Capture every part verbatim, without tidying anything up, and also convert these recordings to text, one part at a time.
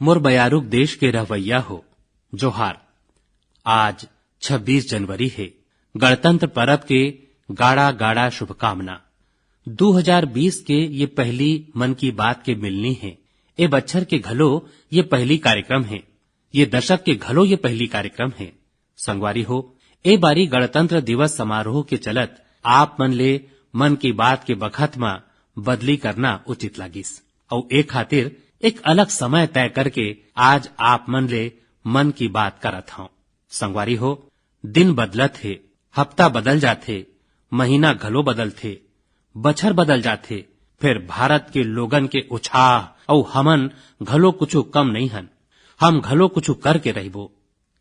मोर बयारुक देश के रहवैया हो, जोहार। आज छब्बीस जनवरी हे, गणतंत्र परब के गाड़ा गाड़ा शुभकामना। दू हजार बीस के ये पहली मन की बात के मिलनी हे। ए बच्छर के घलो ये पहली कार्यक्रम हे, ये दशक के घलो ये पहली कार्यक्रम हे। संगवारी हो, ए बारी गणतंत्र दिवस समारोह के चलत आप मन ले मन की बात के बखत म बदली करना उचित लागिस, अउ ए खातिर एक अलग समय तय करके आज आप मन ले मन की बात करत हंव। संगवारी हो, दिन बदलत हे, हफ्ता बदल जाथे, महीना घलो बदलथे, बछर बदल जाथे, फेर भारत के लोगन के उछाह अउ हमन घलो कुछु कम नइ हन। हम घलो कुछु करके रहिबो।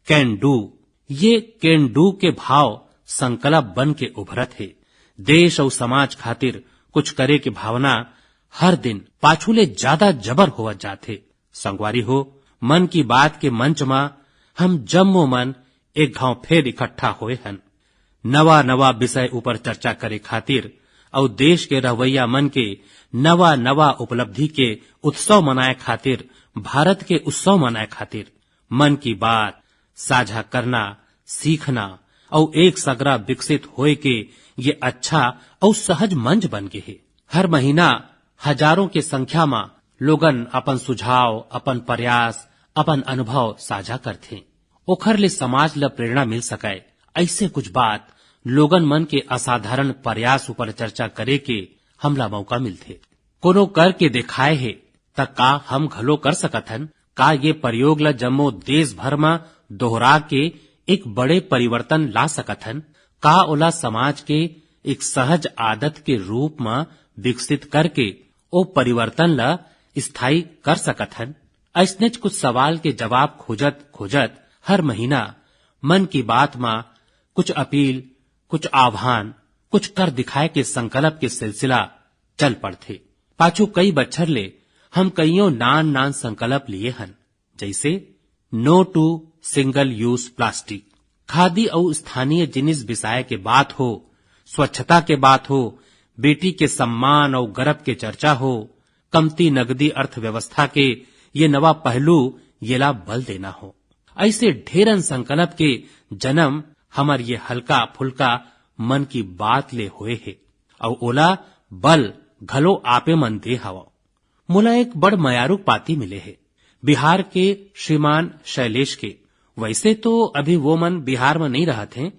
कैन डू, ये कैन डू के भाव संकल्प बन के उभरत हे। देश अउ समाज खातिर कुछ करे के भावना हर दिन पाछू ले ज्यादा जबर होवत जात हे। संगवारी हो, मन की बात के मंच म हम जम्मो मन एक घांव फेर इकट्ठा होए हन। नवा नवा विषय ऊपर चर्चा करे खातिर अउ देश के रहवैया मन के नवा नवा उपलब्धि के उत्सव मनाए खातिर, भारत के उत्सव मनाए खातिर मन की बात साझा करना, सीखना अउ एक सगरा विकसित होए के ये अच्छा अउ सहज मंच बन गे हे। हर महीना हजारों के संख्या म लोगन अपन सुझाव, अपन प्रयास, अपन अनुभव साझा करथे। ओखर ले समाज ल प्रेरणा मिल सकय, ऐसे कुछ बात लोगन मन के असाधारण प्रयास ऊपर चर्चा करे के हमला मौका मिलथे। कोनो करके देखाए हे, त का हम घलो कर सकत हन? का ये प्रयोग ल जम्मो देश भर म दोहरा के एक बड़े परिवर्तन ला सकत हन? का ओला समाज के एक सहज आदत के रूप म विकसित करके ओ परिवर्तन ल स्थायी कर सकत हन? अइसनेच कुछ सवाल के जवाब खोजत खोजत हर महीना मन की बात म कुछ अपील, कुछ आह्वान, कुछ कर दिखाए के संकल्प के सिलसिला चल पड़थे। पाछू कई बच्छर ले हम कइयों नान नान संकल्प लिए हन, जैसे no to single use plastic, khadi अउ स्थानीय जिनिस बिसाए के बात हो, स्वच्छता के बात हो, बेटी के सम्मान अउ गरब के चर्चा हो, कमती नगदी अर्थव्यवस्था के ये नवा पहलू, येला बल देना हो। ऐसे ढेरन संकल्प के जन्म हमर ये हल्का फुल्का मन की बात ले होए हे, अउ ओला बल घलो आपे मन दे हवव। मोला एक बड़ मयारू पाती मिले हे, बिहार के श्रीमान शैलेश के। वैसे तो अभी वो मन बिहार म नइ रहत हें।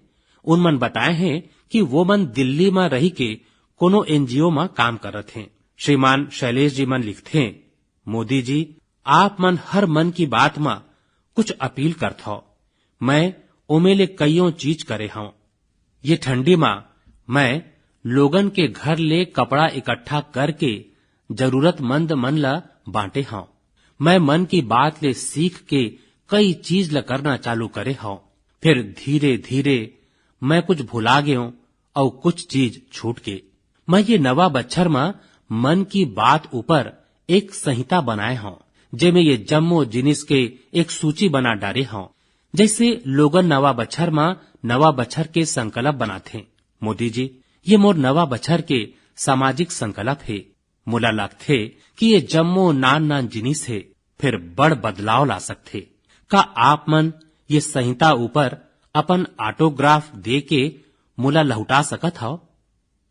उन मन बताए हें कि वो मन दिल्ली म रहि के कोनो एनजीओ म काम करत हें। श्रीमान शैलेश जी मन लिखथे, "मोदी जी, आप मन हर मन की बात म कुछ अपील करथव। मैं ओमे ले कइयों चीज करे हंव। ये ठंडी म मैं लोगन के घर ले कपड़ा इकट्ठा करके जरूरतमंद मन ल बांटे हंव। मैं मन की बात ले सीख के कई चीज ल करना चालू करे हंव। फिर धीरे-धीरे मैं कुछ भुला गेंव अउ कुछ चीज छूट गे। मैं ये नवा बच्छर म मन की बात ऊपर एक संहिता बनाए हंव, जेमे ये जम्मो जिनिस के एक सूची बना डारे हंव।" जैसे लोगन नवा बच्छर म नवा बच्छर के संकल्प बनाथे। मोदी जी, ये मोर नवा बच्छर के सामाजिक संकल्प हे। मोला लगथे कि ये जम्मो नान-नान जिनिस हे, फेर बड़ बदलाव ला सकथे। का आप मन ये संहिता ऊपर अपन ऑटोग्राफ दे के मोला लहुटा सकत हव?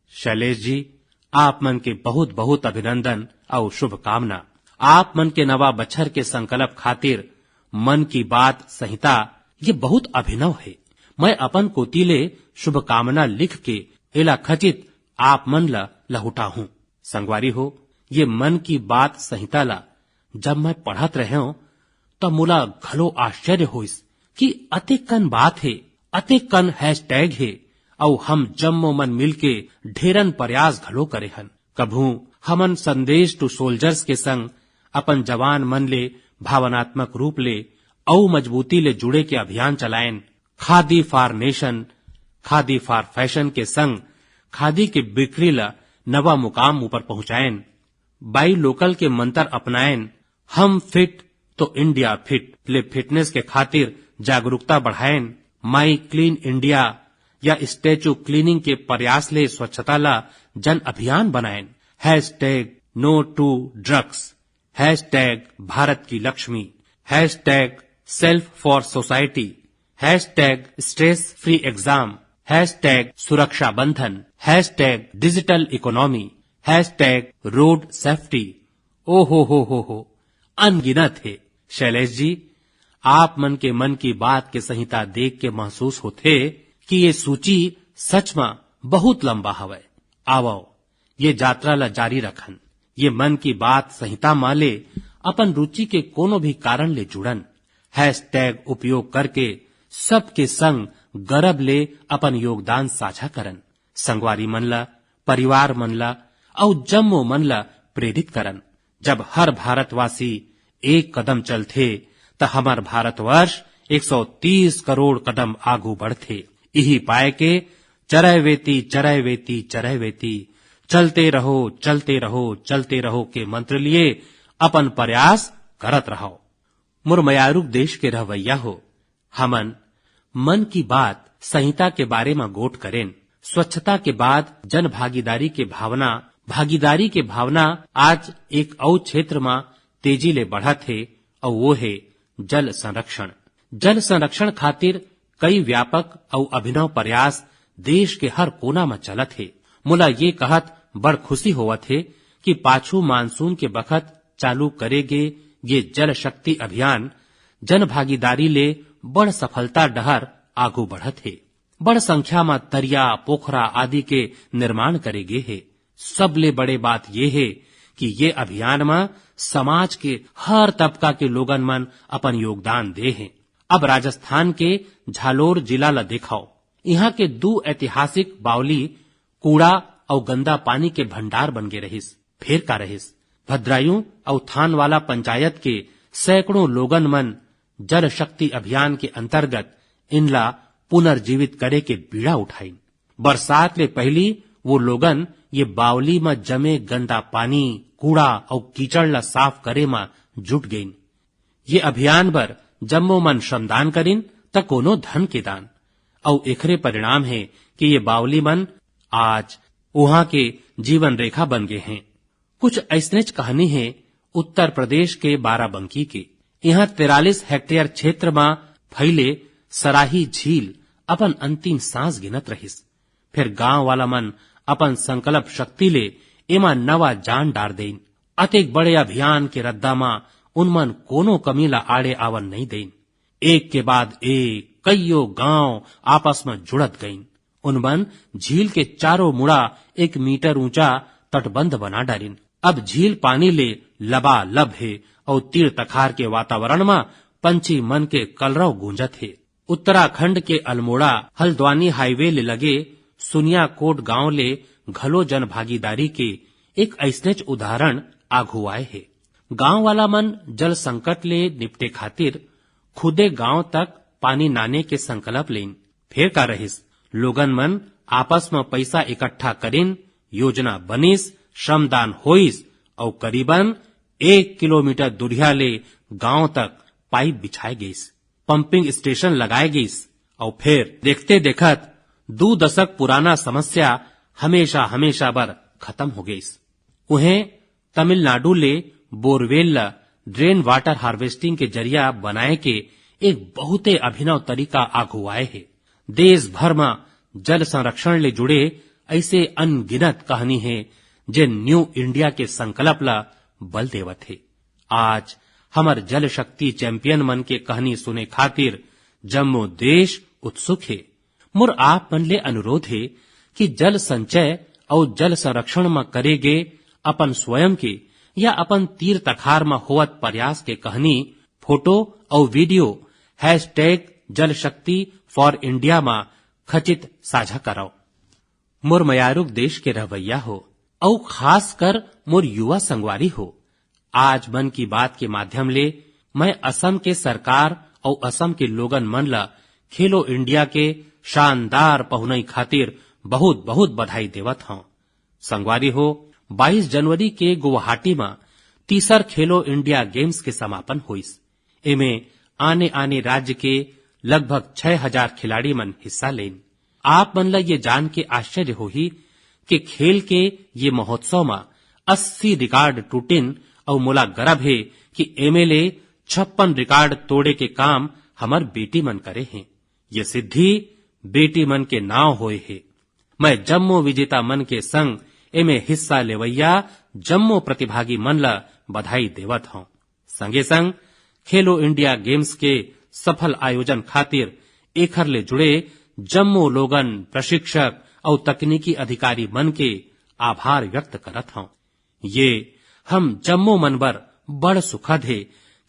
शैलेश जी, आप मन के बहुत-बहुत अभिनंदन अउ शुभकामना। आप मन के नवा बछर के संकल्प खातिर मन की बात संहिता ये बहुत अभिनव हे। मैं अपन कोति ले शुभकामना लिख के एला खचित आप मन ल लहुटाहूं। संगवारी हो, ये मन की बात संहिता ला जब मैं पढ़त रहेंव, त मोला घलो आश्चर्य होइस कि अतेक कन बात हे, अतेक कन हैशटैग हे, अउ हम जम्मो मन मिलके ढेरन प्रयास घलो करे हन। कभू हमन संदेश टू सोल्जर्स के संग अपन जवान मन ले भावनात्मक रूप ले अउ मजबूती ले जुड़े के अभियान चलाएन। Khadi for nation, khadi for fashion के संग खादी के बिक्री ल नवा मुकाम ऊपर पहुंचाएन। बाई लोकल के मंत्र अपनाएन। हम फिट तो इंडिया फिट ले फिटनेस के खातिर जागरूकता बढ़ाएन। माई क्लीन इंडिया या स्टैचू क्लीनिंग के प्रयास ले स्वच्छता ला जन अभियान बनाएन। Hashtag no to drugs, hashtag Bharat की Lakshmi, Hashtag self for society, hashtag stress free exam, hashtag सुरक्षा बंधन, hashtag digital economy, hashtag road safety। ओ हो हो हो हो, अनगिनत हे। शैलेश जी, आप मन के मन की बात के संहिता देख के महसूस होथे कि ये सूची सच म बहुत लंबा हवय। आवव, ये यात्रा ला जारी रखन। ये मन की बात संहिता म ले अपन रुचि के कोनो भी कारण ले जुड़न। Hashtag उपयोग करके सबके संग गरब ले अपन योगदान साझा करन। संगवारी मन ला, परिवार मन ला अउ जम्मो मन ला प्रेरित करन। जब हर भारतवासी एक कदम चलथे, त हमर भारतवर्ष एक सौ तीस करोड़ कदम आगू बढ़थे। इही पाए के चरय वेती, चरय वेती, चरय वेती, चलते रहो, चलते रहो, चलते रहो के मंत्र लिए अपन प्रयास करत रहो। मोर मयारुक देश के रहवैया हो, हमन मन की बात संहिता के बारे म गोठ करेन। स्वच्छता के बाद जन भागीदारी के भावना, भागीदारी के भावना आज एक अउ क्षेत्र म तेजी ले बढ़त हे, अउ वो हे जल संरक्षण। जल संरक्षण खातिर कई व्यापक अउ अभिनव प्रयास देश के हर कोना म चलत हे। मोला ये कहत बड़ खुशी होवत हे कि पाछू मानसून के बखत चालू करे गे ये जल शक्ति अभियान जन भागीदारी ले बड़ सफलता डहर आगू बढ़त हे। बड़ संख्या म तरिया, पोखरा आदि के निर्माण करे गे हे। सबले बड़े बात ये हे कि ये अभियान म समाज के हर तबका के लोगन मन अपन योगदान दे हे। अब राजस्थान के झालोर जिला ल देखव, इहां के दू ऐतिहासिक बावली कूड़ा अउ गंदा पानी के भंडार बन गे रहिस। फेर का रहिस, भद्रायुं अउ थानवाला पंचायत के सैकड़ों लोगन मन जल शक्ति अभियान के अंतर्गत इनला पुनर्जीवित करे के बीड़ा उठाइन। बरसात ले पहिली वो लोगन ये बावली म जमे गंदा पानी, कूड़ा अउ कीचड़ ला साफ करे म जुट गइन। ये अभियान बर जम्मो मन श्रमदान करिन, त कोनो धन के दान। अउ एखरे परिणाम हे कि ये बावली मन आज उहां के जीवन रेखा बन गे हें। कुछ अइसनेच कहानी हे उत्तर प्रदेश के बाराबंकी के। इहां तिरालीस हेक्टेयर क्षेत्र म फैले सराही झील अपन अंतिम सांस गिनत रहिस। फेर गांव वाला मन अपन संकल्प शक्ति ले एमा नवा जान डार देइन। अतेक बड़े अभियान के रद्दा म उन मन कोनो कमी ला आड़े आवन नइ देइन। एक के बाद एक कइयो गांव आपस म जुड़त गइन। उन मन झील के चारों मुड़ा एक मीटर ऊंचा तटबंध बना डारिन। अब झील पानी ले लबालब हे अउ तीर तखार के वातावरण म पंछी मन के कलरव गूंजत हे। उत्तराखंड के अल्मोड़ा हल्द्वानी हाईवे ले लगे सुनियाकोट गांव ले घलो जनभागीदारी के एक अइसनेच उदाहरण आघू आए हे। गांव वाला मन जल संकट ले निपटे खातिर खुदे गांव तक पानी नाने के संकल्प लेन। फेर का रहिस, लोगन मन आपस म पइसा इकट्ठा करिन, योजना बनिस, श्रमदान होइस अउ करीबन एक किलोमीटर दूरिहा ले गांव तक पाइप बिछाए गइस, पंपिंग स्टेशन लगाए गइस अउ फेर देखते देखत दू दशक पुराना समस्या हमेशा हमेशा बर खत्म हो गइस। उहें तमिलनाडु ले बोरवेल ल ड्रेन वाटर हार्वेस्टिंग के जरिया बनाए के एक बहुते अभिनव तरीका आघू आए हे। देश भर म जल संरक्षण ले जुड़े अइसे अनगिनत कहानी हे, जे न्यू इंडिया के संकल्प ल बल देवत हे। आज हमर जल शक्ति चैंपियन मन के कहानी सुने खातिर जम्मो देश उत्सुक हे। मोर आप मन ले अनुरोध हे कि जल संचय अउ जल संरक्षण म करे गे अपन स्वयं के या अपन तीर तखार म होवत प्रयास के कहानी, फोटो अउ वीडियो हैशटैग जल शक्ति फॉर इंडिया म खचित साझा करव। मोर मयारुक देश के रहवैया हो, अउ खासकर मोर युवा संगवारी हो, आज मन की बात के माध्यम ले मैं असम के सरकार अउ असम के लोगन मन ल खेलो इंडिया के शानदार पहुनई खातिर बहुत-बहुत बधाई देवत हंव। संगवारी हो, बाईस जनवरी के गुवाहाटी म तीसर खेलो इंडिया गेम्स के समापन होइस। एमे आने-आने राज्य के लगभग छह हजार खिलाड़ी मन हिस्सा लेन। आप मन ल ये जान के आश्चर्य होही कि खेल के ये महोत्सव म अस्सी रिकॉर्ड टूटिन अउ मोला गर्व हे कि एमे ले छप्पन रिकॉर्ड तोड़े के काम हमर बेटी मन करे हे। ये सिद्धि बेटी मन के नाव होए हे। मैं जम्मो विजेता मन के संग एमे हिस्सा लेवइया जम्मो प्रतिभागी मन ला बधाई देवत हौं। संगे संग खेलो इंडिया गेम्स के सफल आयोजन खातिर एखर ले जुड़े जम्मो लोगन, प्रशिक्षक अउ तकनीकी अधिकारी मन के आभार व्यक्त करत हौं। ये हम जम्मो मन बर बड़ सुखद हे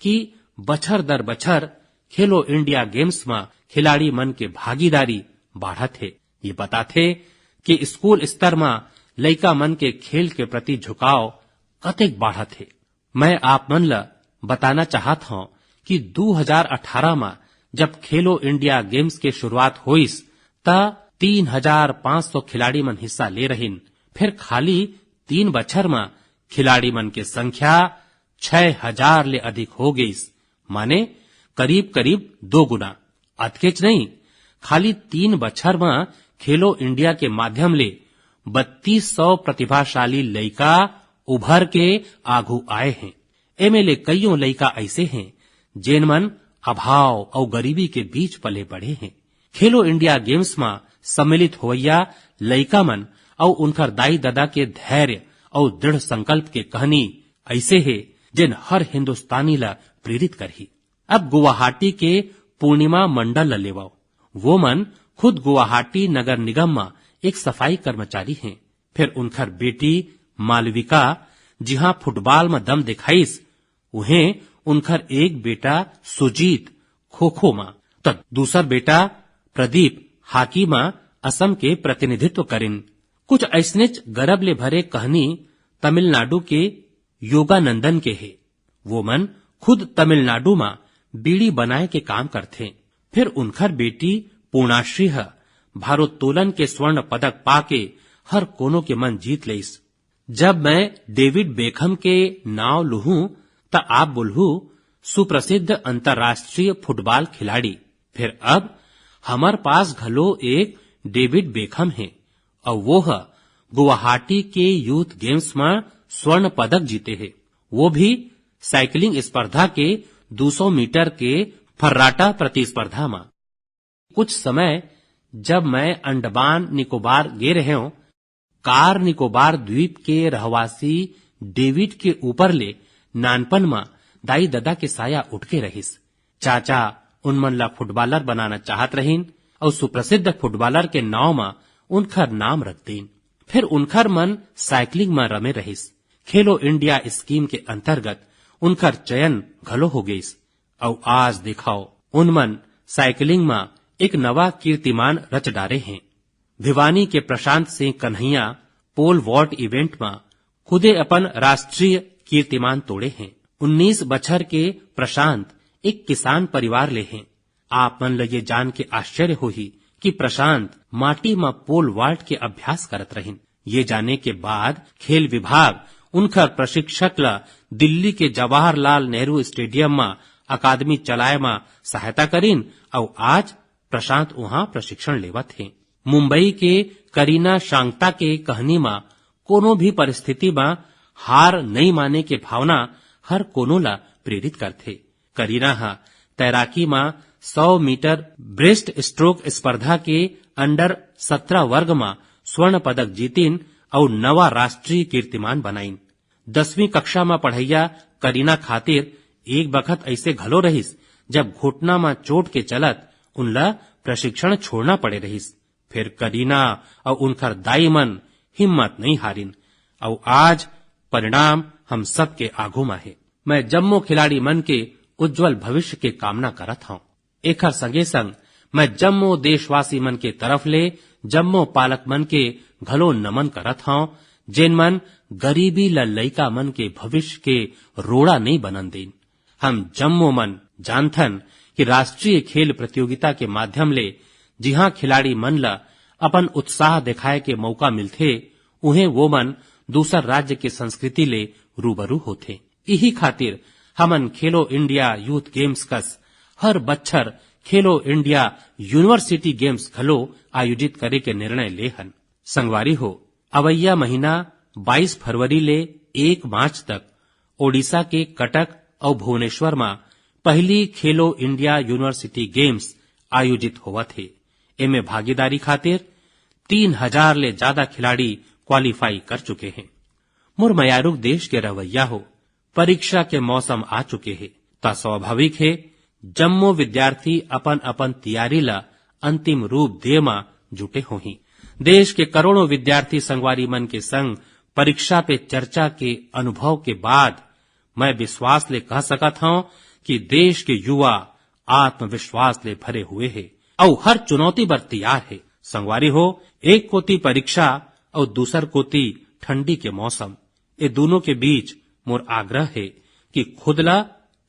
कि बछर दर बछर खेलो इंडिया गेम्स म खिलाड़ी मन के भागीदारी बाढ़त हे। ये बताथे कि स्कूल स्तर म लइका मन के खेल के प्रति झुकाव कतेक बाढ़त हे। मैं आप मन ल बताना चाहत हौं कि दू हजार अठारह म जब खेलो इंडिया गेम्स के शुरुआत होइस, त तीन हजार पाँच सौ खिलाड़ी मन हिस्सा ले रहिन। फिर खाली तीन बछर म खिलाड़ी मन के संख्या छह हजार ले अधिक हो गइस, माने करीब करीब दो गुना। अतकेच नहीं, खाली तीन बछर म खेलो इंडिया के माध्यम ले बत्तीस सौ प्रतिभाशाली लइका उभर के आघू आए हें। एमे ले कइयों लइका अइसे हें, जेन मन अभाव अउ गरीबी के बीच पले बढ़े हें। खेलो इंडिया गेम्स म सम्मिलित होवइया लइका मन अउ उनकर दाई ददा के धैर्य अउ दृढ़ संकल्प के कहनी अइसे हे, जेन हर हिंदुस्तानी ला प्रेरित करही। अब गुवाहाटी के पूर्णिमा मंडल ला लेवव। वो मन खुद गुवाहाटी नगर निगम म एक सफाई कर्मचारी हें। फिर उनकर बेटी मालविका जिहां फुटबॉल म दम दिखाइस, उहें उनकर एक बेटा सुजीत खो-खो म, त दूसर बेटा प्रदीप हॉकी म असम के प्रतिनिधित्व करिन। कुछ अइसनेच गरब ले भरे कहनी तमिलनाडु के योगानंदन के हे। वो मन खुद तमिलनाडु म बीड़ी बनाए के काम करथे। फिर उनकर बेटी पूर्णाश्री ह भारोत्तोलन के स्वर्ण पदक पाके हर कोनो के मन जीत लेइस। जब मैं डेविड बेकहम के नाव लुहूं, त आप बोलहू सुप्रसिद्ध अंतर्राष्ट्रीय फुटबॉल खिलाड़ी। फिर अब हमर पास घलो एक डेविड बेकहम हे, अउ वो ह गुवाहाटी के यूथ गेम्स म स्वर्ण पदक जीते हे, वो भी साइकिलिंग स्पर्धा के दू सौ मीटर के फर्राटा प्रतिस्पर्धा म। कुछ समय जब मैं अंडमान निकोबार गे रहेंव, कार निकोबार द्वीप के रहवासी डेविड के ऊपर ले नानपन म दाई ददा के साया उठ के रहिस। चाचा उन मन ला फुटबॉलर बनाना चाहत रहिन अउ सुप्रसिद्ध फुटबॉलर के नाव म उनखर नाम रख दीन। फिर उनखर मन साइकिलिंग म रमे रहिस। खेलो इंडिया स्कीम के अंतर्गत उनखर चयन घलो हो गइस। अउ आज देखव, उन मन साइकिलिंग म एक नवा कीर्तिमान रच डारे हें। भिवानी के Prashant Singh Kanhaiya pole vault event म खुदे अपन राष्ट्रीय कीर्तिमान तोड़े हें। उन्नीस बछर के प्रशांत एक किसान परिवार ले हें। आप मन ल ये जान के आश्चर्य होही कि प्रशांत माटी म पोल वॉल्ट के अभ्यास करत रहिन। ये जाने के बाद खेल विभाग उनखर प्रशिक्षक ल दिल्ली के जवाहरलाल नेहरू स्टेडियम म अकादमी चलाए म सहायता करिन अउ आज प्रशांत उहां प्रशिक्षण लेवत हे। मुंबई के करीना शांगता के कहनी म कोनो भी परिस्थिति म हार नइ माने के भावना हर कोनो ला प्रेरित करथे। करीना ह तैराकी म सौ मीटर ब्रेस्ट स्ट्रोक स्पर्धा के अंडर सत्रह वर्ग म स्वर्ण पदक जीतिन अउ नवा राष्ट्रीय कीर्तिमान बनाइन। दसवीं कक्षा म पढ़इया करीना खातिर एक बखत अइसे घलो रहिस, जब घुटना म चोट के चलत उनला प्रशिक्षण छोड़ना पड़े रहिस। फेर करीना अउ उनखर दाई मन हिम्मत नइ हारिन, अउ आज परिणाम हम सबके आघू म हे। मैं जम्मो खिलाड़ी मन के उज्जवल भविष्य के कामना करत हौं। एखर संगे संग मैं जम्मो देशवासी मन के तरफ ले जम्मो पालक मन के घलो नमन करत हौं, जेन मन गरीबी ल लइका मन के भविष्य के रोड़ा नइ बनन देन। हम जम्मो मन जानथन कि राष्ट्रीय खेल प्रतियोगिता के माध्यम ले जिहां खिलाड़ी मन ल अपन उत्साह दिखाए के मौका मिलथे, उहें वो मन दूसर राज्य के संस्कृति ले रूबरू होथे। इही खातिर हमन खेलो इंडिया यूथ गेम्स कस हर बच्छर खेलो इंडिया यूनिवर्सिटी गेम्स घलो आयोजित करे के निर्णय ले हन। संगवारी हो, अवइया महीना बाईस फरवरी ले एक मार्च तक ओडिशा के कटक अउ भुवनेश्वर म पहली खेलो इंडिया यूनिवर्सिटी गेम्स आयोजित होवत हे। एमे भागीदारी खातिर तीन हजार ले ज्यादा खिलाड़ी क्वालीफाई कर चुके हैं। मोर मयारुक देश के रहवैया हो, परीक्षा के मौसम आ चुके हे, त स्वाभाविक हे जम्मो विद्यार्थी अपन अपन तैयारी ला अंतिम रूप दे म जुटे होही। देश के करोड़ों विद्यार्थी संगवारी मन के संग परीक्षा पे चर्चा के अनुभव के बाद मैं विश्वास ले कह सकत हौं कि देश के युवा आत्मविश्वास ले भरे हुए हे अउ हर चुनौती बर तैयार हे। संगवारी हो, एक कोती परीक्षा अउ दूसर कोती ठंडी के मौसम, ए दोनों के बीच मोर आग्रह हे कि खुद ला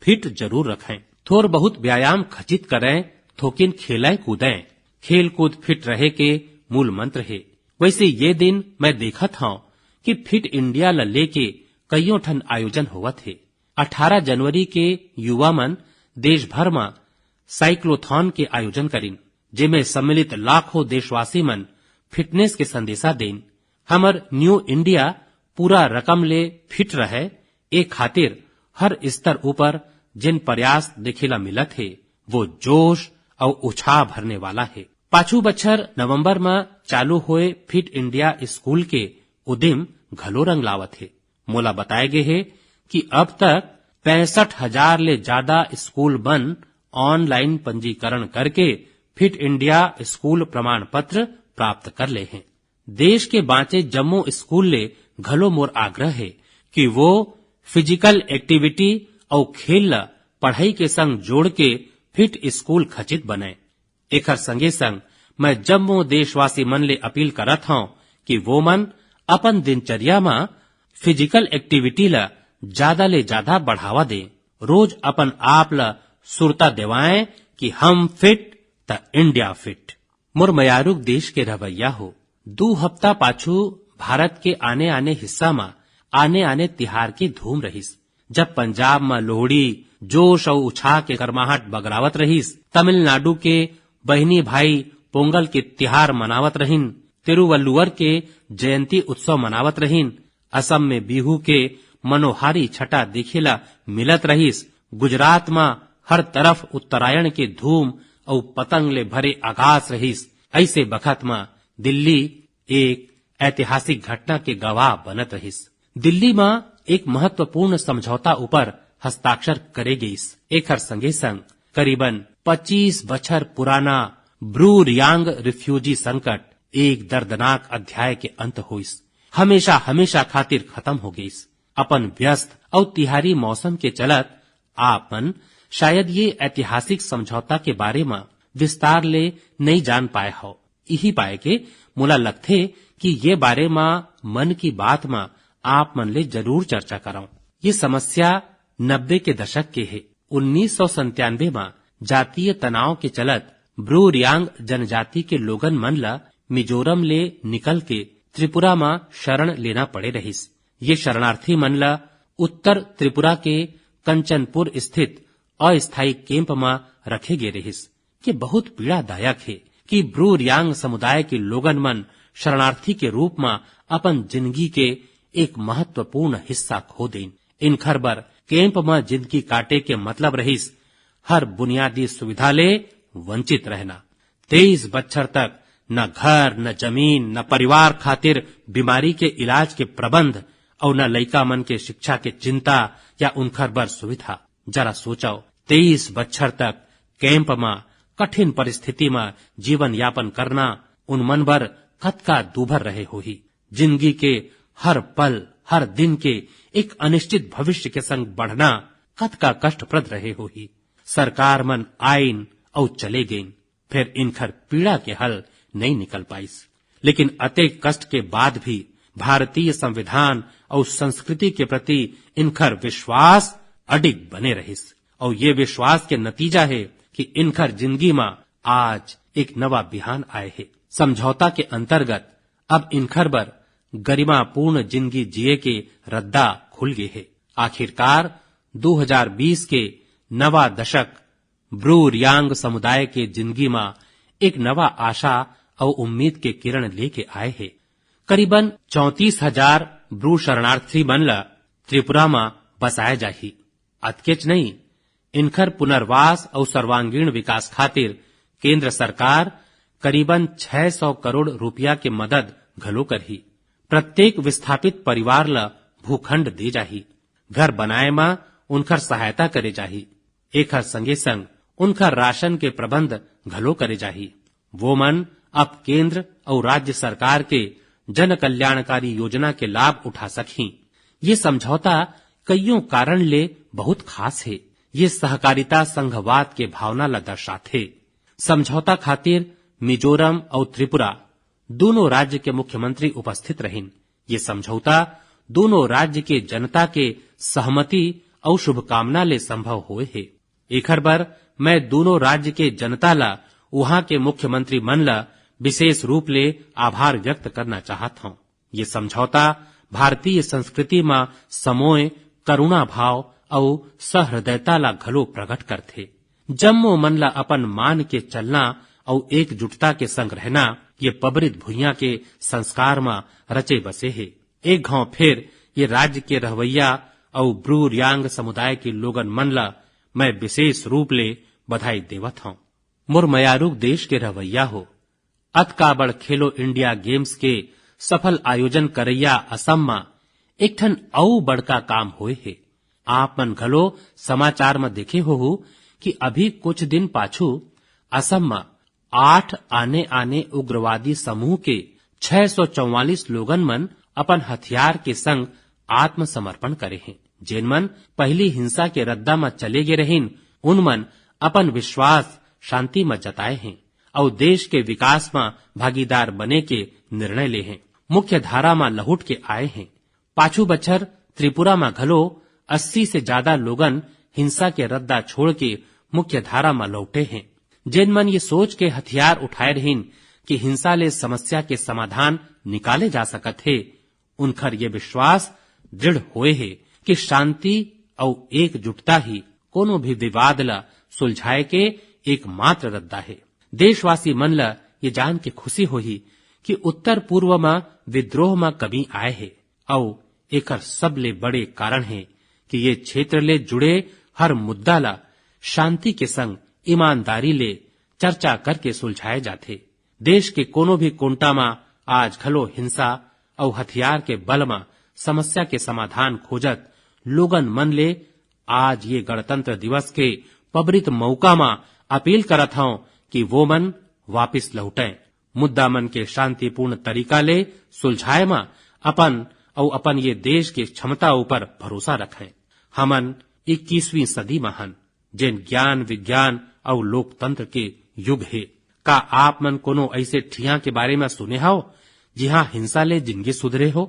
फिट जरूर रखें। थोर बहुत व्यायाम खचित करें, थोकिन खेलें कूदें। खेल कूद फिट रहे के मूल मंत्र हे। वैसे ये दिन मैं देखत हौं कि फिट इंडिया ला लेके कइयों ठन आयोजन होवत हे। अठारह जनवरी के युवा मन देश भर म साइक्लोथॉन के आयोजन करिन, जेमे सम्मिलित लाखों देशवासी मन फिटनेस के संदेशा देन। हमर न्यू इंडिया पूरा रकम ले फिट रहे, ए खातिर हर स्तर ऊपर जेन प्रयास देखे ला मिलत हे, वो जोश अउ उछाह भरने वाला हे। पाछू बछर नवंबर म चालू होए फिट इंडिया स्कूल के उदिम घलो रंग लावत हे। मोला बताए गे हे कि अब तक पैंसठ हजार ले ज्यादा स्कूल मन ऑनलाइन पंजीकरण करके फिट इंडिया स्कूल प्रमाण पत्र प्राप्त कर ले हें। देश के बांचे जम्मो स्कूल ले घलो मोर आग्रह हे कि वो फिजिकल एक्टिविटी अउ खेल ल पढ़ाई के संग जोड़ के फिट स्कूल खचित बने। एखर संगे संग मैं जम्मो देशवासी मन ले अपील करत हौं कि वो मन अपन दिनचर्या म फिजिकल एक्टिविटी ल ज्यादा ले ज्यादा बढ़ावा दें। रोज अपन आप ल सुरता देवाएं कि हम फिट त इंडिया फिट। मोर मयारुक देश के रहवैया हो, दू हफ्ता पाछू भारत के आने-आने हिस्सा म आने-आने तिहार के धूम रहिस। जब पंजाब म लोहड़ी जोश अउ उछाह के गरमाहट बगरावत रहिस, तमिलनाडु के बहिनी भाई पोंगल के तिहार मनावत रहिन, तिरुवल्लुवर के जयंती उत्सव मनावत रहिन, असम में बिहू के मनोहारी छटा देखे ला मिलत रहिस, गुजरात म हर तरफ उत्तरायण के धूम अउ पतंग ले भरे आकाश रहिस। ऐसे बखत म दिल्ली एक ऐतिहासिक घटना के गवाह बनत रहिस। दिल्ली म एक महत्वपूर्ण समझौता ऊपर हस्ताक्षर करे गइस। एखर संगे संग करीबन पच्चीस बछर पुराना ब्रू रियांग रिफ्यूजी संकट एक दर्दनाक अध्याय के अंत होइस। हमेशा, हमेशा खातिर खत्म हो गइस। अपन व्यस्त अउ तिहारी मौसम के चलत आप मन शायद ये ऐतिहासिक समझौता के बारे म विस्तार ले नइ जान पाए हव। इही पाए के मोला लगथे कि ये बारे म मन की बात म आप मन ले जरूर चर्चा करंव। ये समस्या नब्बे के दशक के हे। उन्नीस सौ संतानवे म जातीय तनाव के चलत ब्रू रियांग जनजाति के लोगन मन ल मिजोरम ले निकल के त्रिपुरा म शरण लेना पड़े रहिस। ये शरणार्थी मन ल उत्तर त्रिपुरा के कंचनपुर स्थित अस्थायी कैंप म रखे गे रहिस। ये बहुत पीड़ादायक हे कि ब्रू रियांग समुदाय के लोगन मन शरणार्थी के रूप म अपन जिंदगी के एक महत्वपूर्ण हिस्सा खो देन। इनखर बर कैंप म जिंदगी काटे के मतलब रहिस हर बुनियादी सुविधा ले वंचित रहना। तेईस बच्छर तक न घर, न जमीन, न परिवार खातिर बीमारी के इलाज के प्रबंध अउ न लइका मन के शिक्षा के चिंता या उनखर बर सुविधा। जरा सोचव, तेईस बच्छर तक कैंप म कठिन परिस्थिति म जीवन यापन करना उन मन बर कतका दूभर रहे होही। जिंदगी के हर पल, हर दिन के एक अनिश्चित भविष्य के संग बढ़ना कतका कष्टप्रद रहे होही। सरकार मन आइन अउ चले गइन, फेर इनखर पीड़ा के हल नइ निकल पाइस। लेकिन अतेक कष्ट के बाद भी भारतीय संविधान अउ संस्कृति के प्रति इनखर विश्वास अडिग बने रहिस। अउ ये विश्वास के नतीजा हे कि इनखर जिंदगी म आज एक नवा बिहान आए हे। समझौता के अंतर्गत अब इनखर बर गरिमापूर्ण जिंदगी जिए के रद्दा खुल गे हे। आखिरकार दू हजार बीस के नवा दशक ब्रू रियांग समुदाय के जिंदगी म एक नवा आशा अउ उम्मीद के किरण लेके आए हे। करीबन चौंतीस हजार ब्रू शरणार्थी मन ल त्रिपुरा म बसाए जाही। अतकेच नहीं, इनखर पुनर्वास अउ सर्वांगीण विकास खातिर केंद्र सरकार करीबन छह सौ करोड़ रुपया के मदद घलो करही। प्रत्येक विस्थापित परिवार ल भूखंड दे जाही, घर बनाए म उनखर सहायता करे जाही। एखर संगे संग उनखर राशन के प्रबंध घलो करे जाही। वो मन अब केंद्र अउ राज्य सरकार के जन कल्याणकारी योजना के लाभ उठा सकही। ये समझौता कइयों कारण ले बहुत खास हे। ये सहकारिता संघवाद के भावना ला दर्शाथे। समझौता खातिर मिजोरम अउ त्रिपुरा दोनों राज्य के मुख्यमंत्री उपस्थित रहिन। ये समझौता दोनों राज्य के जनता के सहमति अउ शुभकामना ले संभव होए हे। एखर बर मैं दोनों राज्य के जनता ला, उहां के मुख्यमंत्री मन ला विशेष रूप ले आभार व्यक्त करना चाहत हौं। ये समझौता भारतीय संस्कृति म समोय, करुणा भाव अउ सहृदयता ला घलो प्रकट करथे। जम्मो मन ला अपन मान के चलना अउ एकजुटता के संग रहना, ये पबरित भुइयां के संस्कार म रचे बसे हे। एक घांव फेर ये राज्य के रहवैया अउ ब्रू रियांग समुदाय के लोगन मन ला मैं विशेष रूप ले बधाई देवत हौं। मोर मयारूक देश के रहवैया हो, अतका बड़ खेलो इंडिया गेम्स के सफल आयोजन करैया असम म एक ठन अउ बड़का काम होए हे। आप मन घलो समाचार म देखे होहू कि अभी कुछ दिन पाछू असम म आठ आने-आने उग्रवादी समूह के छह सौ चौवालीस लोगन मन अपन हथियार के संग आत्मसमर्पण करे हें। जेन मन पहिली हिंसा के रद्दा म चले गे रहिन, उन मन अपन विश्वास शांति म जताए हें अउ देश के विकास म भागीदार बने के निर्णय ले हें, मुख्य धारा म लहुट के आए हें। पाछू बछर त्रिपुरा म घलो अस्सी से ज्यादा लोगन हिंसा के रद्दा छोड़ के मुख्य धारा म लौटे हें। जेन मन ये सोच के हथियार उठाए रहिन कि हिंसा ले समस्या के समाधान निकाले जा सकत हे, उनखर ये विश्वास दृढ़ होए हे कि शांति अउ एकजुटता ही कोनो भी विवाद ला सुलझाए के एकमात्र रद्दा हे। देशवासी मन ला ये जान के खुशी होही कि उत्तर पूर्व म विद्रोह म कमी आए हे अउ एकर सबले बड़े कारण हे कि ये क्षेत्र ले जुड़े हर मुद्दा ला शांति के संग ईमानदारी ले चर्चा करके सुलझाए जाथे। देश के कोनो भी कोंटा म आज घलो हिंसा अउ हथियार के बल म समस्या के समाधान खोजत लोगन मन ले आज ये गणतंत्र दिवस के पबरित मौका म अपील करत हौं कि वो मन वापिस लौटें, मुद्दा मन के शांतिपूर्ण तरीका ले सुलझाए म अपन अउ अपन ये देश के क्षमता ऊपर भरोसा रखें। हमन इक्कीसवीं सदी म हन, जेन ज्ञान, विज्ञान अउ लोकतंत्र के युग हे। का आप मन कोनो ऐसे ठिया के बारे म सुने हव, जिहां हिंसा ले जिनगी सुधरे हो?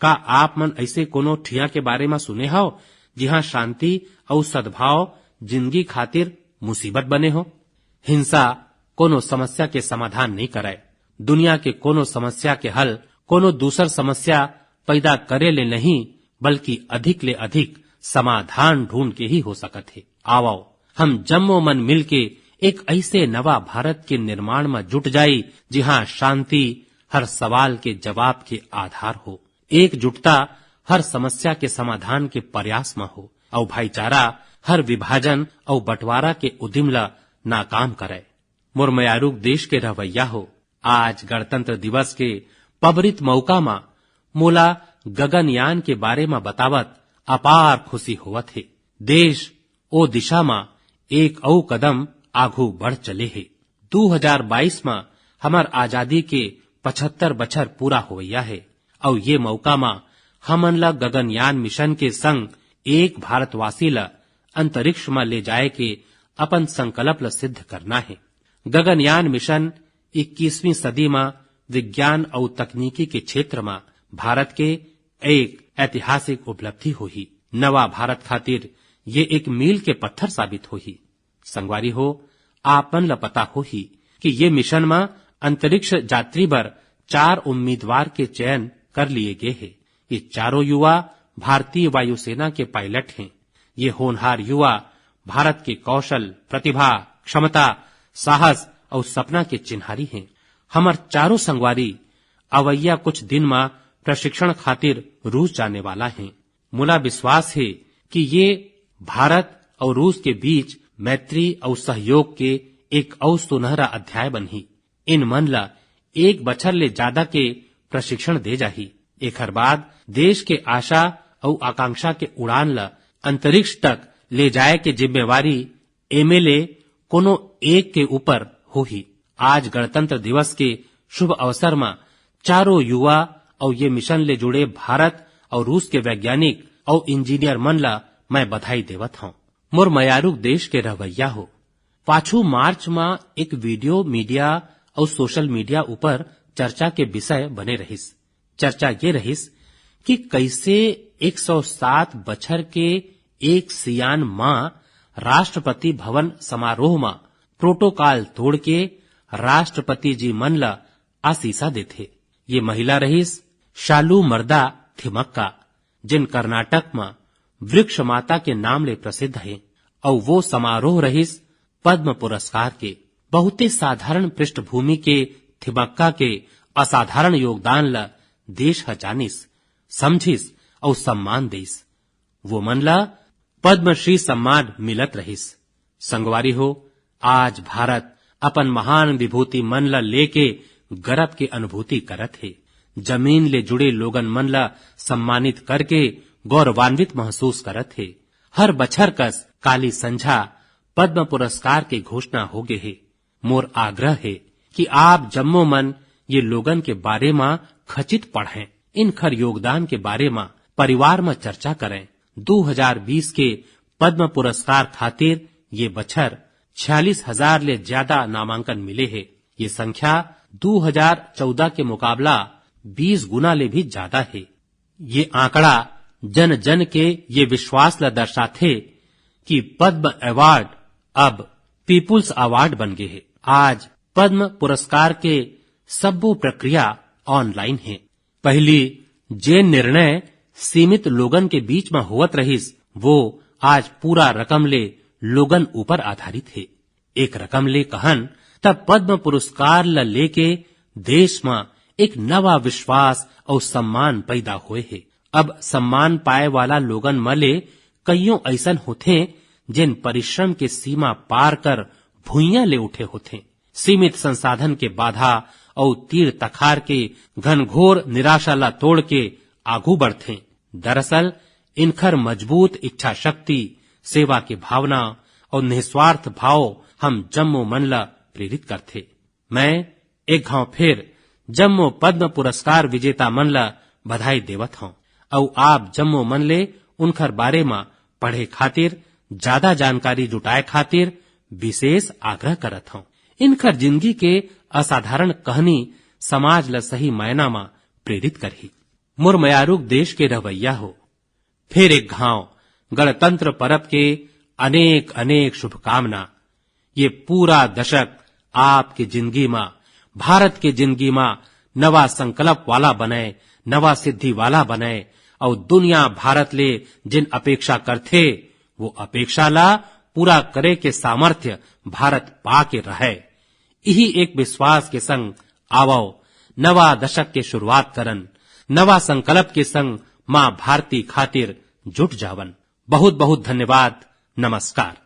का आप मन ऐसे कोनो ठिया के बारे म सुने हव, जिहां शांति अउ सद्भाव जिनगी खातिर मुसीबत बने हो? हिंसा कोनो समस्या के समाधान नइ करय। दुनिया के कोनो समस्या के हल कोनो दूसर समस्या पैदा करे ले नहीं, बल्कि अधिक ले अधिक समाधान ढूंढ के ही हो सकत हे। आवव, हम जम्मो मन मिलके एक ऐसे नवा भारत के निर्माण म जुट जाई, जिहां शांति हर सवाल के जवाब के आधार हो, एकजुटता हर समस्या के समाधान के प्रयास म हो, अउ भाईचारा हर विभाजन अउ बंटवारा के उदिम ल नाकाम करय। मोर मयारूक देश के रहवैया हो, आज गणतंत्र दिवस के पबरित मौका म मोला गगनयान के बारे म बतावत अपार खुशी होवत हे। देश ओ दिशा म एक अउ कदम आघू बढ़ चले हे। दू हजार बाईस म हमर आजादी के पचहत्तर बछर पूरा होवइया हे, अउ ये मौका म हमन ल गगनयान मिशन के संग एक भारतवासी ल अंतरिक्ष म ले जाए के अपन संकल्प ल सिद्ध करना हे। गगनयान मिशन इक्कीसवीं सदी म विज्ञान अउ तकनीकी के क्षेत्र म भारत के एक ऐतिहासिक उपलब्धि होही। नवा भारत खातिर ये एक मील के पत्थर साबित होही। संगवारी हो, आप मन ल पता होही कि ये मिशन म अंतरिक्ष यात्री बर चार उम्मीदवार के चयन कर लिए गे हे। ये चारों युवा भारतीय वायुसेना के पायलट हें। ये होनहार युवा भारत के कौशल, प्रतिभा, क्षमता, साहस अउ सपना के चिन्हारी हें। हमर चारों संगवारी अवइया कुछ दिन म प्रशिक्षण खातिर रूस जाने वाला हें। मोला विश्वास हे कि ये भारत अउ रूस के बीच मैत्री अउ सहयोग के एक अउ सुनहरा अध्याय बनही। इन मन ला एक बछर ले जादा के प्रशिक्षण दे जाही। एखर बाद देश के आशा अउ आकांक्षा के उड़ान ला अंतरिक्ष तक ले जाए के जिम्मेवारी एमे ले कोनो एक के ऊपर होही। आज गणतंत्र दिवस के शुभ अवसर म चारों युवा अउ ये मिशन ले जुड़े भारत अउ रूस के वैज्ञानिक अउ इंजीनियर मन ला मैं बधाई देवत हौं। मोर मयारुक देश के रहवैया हो, पाछू मार्च म एक वीडियो मीडिया अउ सोशल मीडिया ऊपर चर्चा के विषय बने रहिस। चर्चा ये रहिस कि कइसे एक सौ सात बछर के एक सियान मां राष्ट्रपति भवन समारोह म प्रोटोकॉल तोड़ के राष्ट्रपति जी मन ल आशीसा देथे। ये महिला रहिस शालू मर्दा थिमक्का, जिन कर्नाटक म वृक्ष माता के नाम ले प्रसिद्ध हे। अउ वो समारोह रहिस पद्म पुरस्कार के। बहुते साधारण पृष्ठभूमि के थिमक्का के असाधारण योगदान ल देश ह जानिस, समझिस अउ सम्मान देइस। वो मन ल पद्मश्री सम्मान मिलत रहिस। संगवारी हो, आज भारत अपन महान विभूति मन ल लेके गरब के अनुभूति करत हे। जमीन ले जुड़े लोगन मन ल सम्मानित करके गौरवान्वित महसूस करत हे। हर बछर कस काली संझा पद्म पुरस्कार के घोषणा होगे हे। मोर आग्रह हे कि आप जम्मो मन ये लोगन के बारे म खचित पढ़ें, इनखर योगदान के बारे म परिवार म चर्चा करें। दू हजार बीस के पद्म पुरस्कार खातिर ये बछर छियालीस हजार ले ज्यादा नामांकन मिले हे। ये संख्या दू हजार चौदह के मुकाबला बीस गुना ले भी ज्यादा हे। ये आंकड़ा जन जन के ये विश्वास ल दर्शाथे कि पद्म अवार्ड अब पीपुल्स अवार्ड बन गे हे। आज पद्म पुरस्कार के सब्बो प्रक्रिया ऑनलाइन हे। पहिली जे निर्णय सीमित लोगन के बीच म होवत रहिस, वो आज पूरा रकम ले लोगन ऊपर आधारित हे। एक रकम ले कहन, त पद्म पुरस्कार ल लेके देश म एक नवा विश्वास अउ सम्मान पैदा होए हे। अब सम्मान पाए वाला लोगन म ले कइयों अइसन होथे, जेन परिश्रम के सीमा पार कर भुइयां ले उठे होथे। सीमित संसाधन के बाधा अउ तीर तखार के घनघोर निराशा ला तोड़ के आगू बढ़थे। दरअसल, इनखर मजबूत इच्छा शक्ति, सेवा के भावना अउ निस्वार्थ भाव हम जम्मो मन ला प्रेरित करथे। मैं एक घांव फिर जम्मो पद्म पुरस्कार विजेता मन ला बधाई देवत हौं अउ आप जम्मो मन ले उनखर बारे म पढ़े खातिर, जादा जानकारी जुटाए खातिर विशेष आग्रह करत हौं। इनखर जिंदगी के असाधारण कहनी समाज ल सही मायना म प्रेरित करही। मोर मयारुक देश के रहवैया हो, फिर एक घांव गणतंत्र परब के अनेक अनेक शुभकामना। ये पूरा दशक आपके जिंदगी म, भारत के जिंदगी म नवा संकल्प वाला बनय, नवा सिद्धि वाला बनय, अउ दुनिया भारत ले जिन अपेक्षा करथे, वो अपेक्षा ला पूरा करे के सामर्थ्य भारत पा के रहय। इही एक विश्वास के संग आवव, नवा दशक के शुरुआत करन, नवा संकल्प के संग मां भारती खातिर जुट जावन। बहुत बहुत धन्यवाद। नमस्कार।